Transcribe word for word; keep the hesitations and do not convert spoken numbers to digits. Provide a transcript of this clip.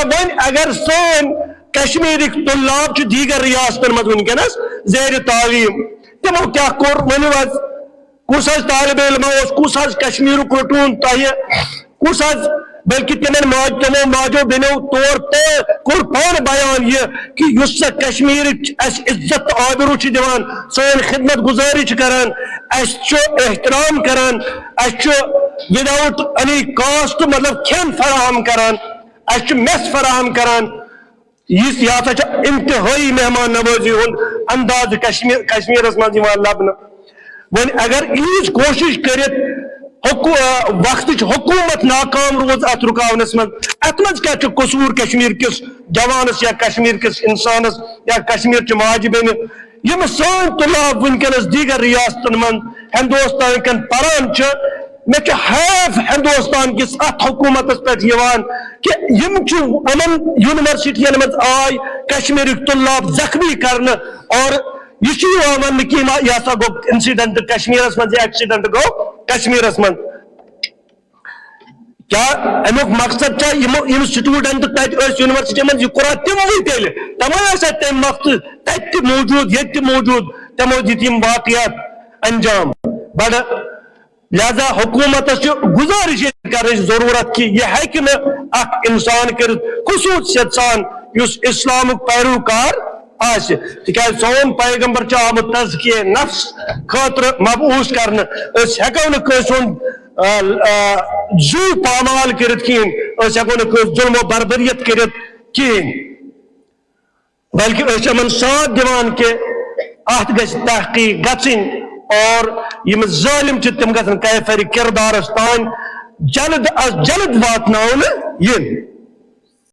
وۄنۍ اگر سٲنۍ کشمیٖرٕکۍ طلاب چھِ دیٖگر ریاستن منٛز وٕنکیٚنس زیر تعلیٖم، تِمو کیٛاہ کوٚر؟ ؤنِو حظ، کُس حظ طالب علم اوس، کُس حظ کشمیٖرُک رٹوٗن تۄہہِ، کُس حظ، بلکہِ تِمن ماج، تِمو ماجو بیٚنیو تور پا-، کوٚر پانہٕ بیان یہِ کہِ یُس سا کشمیٖرٕچ اَسہِ عزت تہٕ آبروٗ چھِ دِوان، سٲنۍ خدمت گُزٲری چھِ کران، اَسہِ چھُ احترام کران، اَسہِ چھُ without any cost، مطلب، کھٮ۪ن فراہم کران، اَسہِ چھُ میس فراہم کران۔ یہِ، یہِ ہسا چھُ انتہٲئی مہمان نوازی ہُنٛد انداز کشمیر، کشمیرس منٛز یِوان لبنہٕ۔ وۄنۍ اگر ییٖژ کوٗشِش کٔرِتھ حکو-، آ، وقتٕچ حکوٗمت ناکام روٗز اتھ رُکاونس منٛز، اتھ منٛز کیٛاہ چھُ قصوٗر کشمیر کِس جوانس یا کشمیر کِس انسانس یا کشمیر چہِ ماجہِ بیٚنہِ؟ یِم سٲنۍ طلاب وٕنکیٚنس دیٖگر ریاستن منٛز ہندوستان کٮ۪ن پران چھِ، مےٚ چھُ حیف ہندوستان کِس اتھ حکوٗمتس پٮ۪ٹھ یِوان کہِ یِم چھِ یِمن یونیورسٹین منٛز آے کشمیرٕکۍ طلاب زخمی کرنہٕ، اور یہِ چھُ یِوان وننہٕ کہِ یہِ ہسا گوٚو انسیڈنٹ کشمیرس منٛز، یہِ ایکسیڈنٹ گوٚو کشمیرس منٛز۔ کیٛاہ اَمیُک مقصد چھا یِمو، یِم سٹوڈنٹ تَتہِ ٲسۍ یونیورسٹی منٛز، یہِ کوٚرا تِموٕے تیٚلہِ؟ تِمے ٲسۍ اَتہِ تَمہِ وقتہٕ تَتہِ تہِ موٗجوٗد، ییٚتہِ تہِ موٗجوٗد، تِمو دِتۍ یِم واقعات انجام۔ بڑٕ لہذا حکوٗمتس چھِ گُزٲرِش ییٚتہِ کرنٕچ ضروٗرت کہِ یہِ ہیٚکہِ نہٕ اکھ انسان کٔرِتھ، خصوٗصیت سان یُس اسلامُک پیروکار آسہِ، تِکیازِ سون پیغمبر چھُ آمُت تزکیہ نفس خٲطرٕ مبعوث کرنہٕ۔ أسۍ ہیٚکو نہٕ کٲنٛسہِ ہُنٛد، آ، آ، زُو پامال کٔرِتھ کِہیٖنۍ، أسۍ ہیٚکو نہٕ کٲنٛسہِ ظلم و بربریت کٔرِتھ کِہیٖنۍ، بلکہِ أسۍ چھِ یِمن ساتھ دِوان کہِ اتھ گژھِ تحقیق گژھٕنۍ اور یِم ظٲلم چھِ تِم گژھن کیفر کردارس تام جلد از جلد واتناونہٕ یِنۍ۔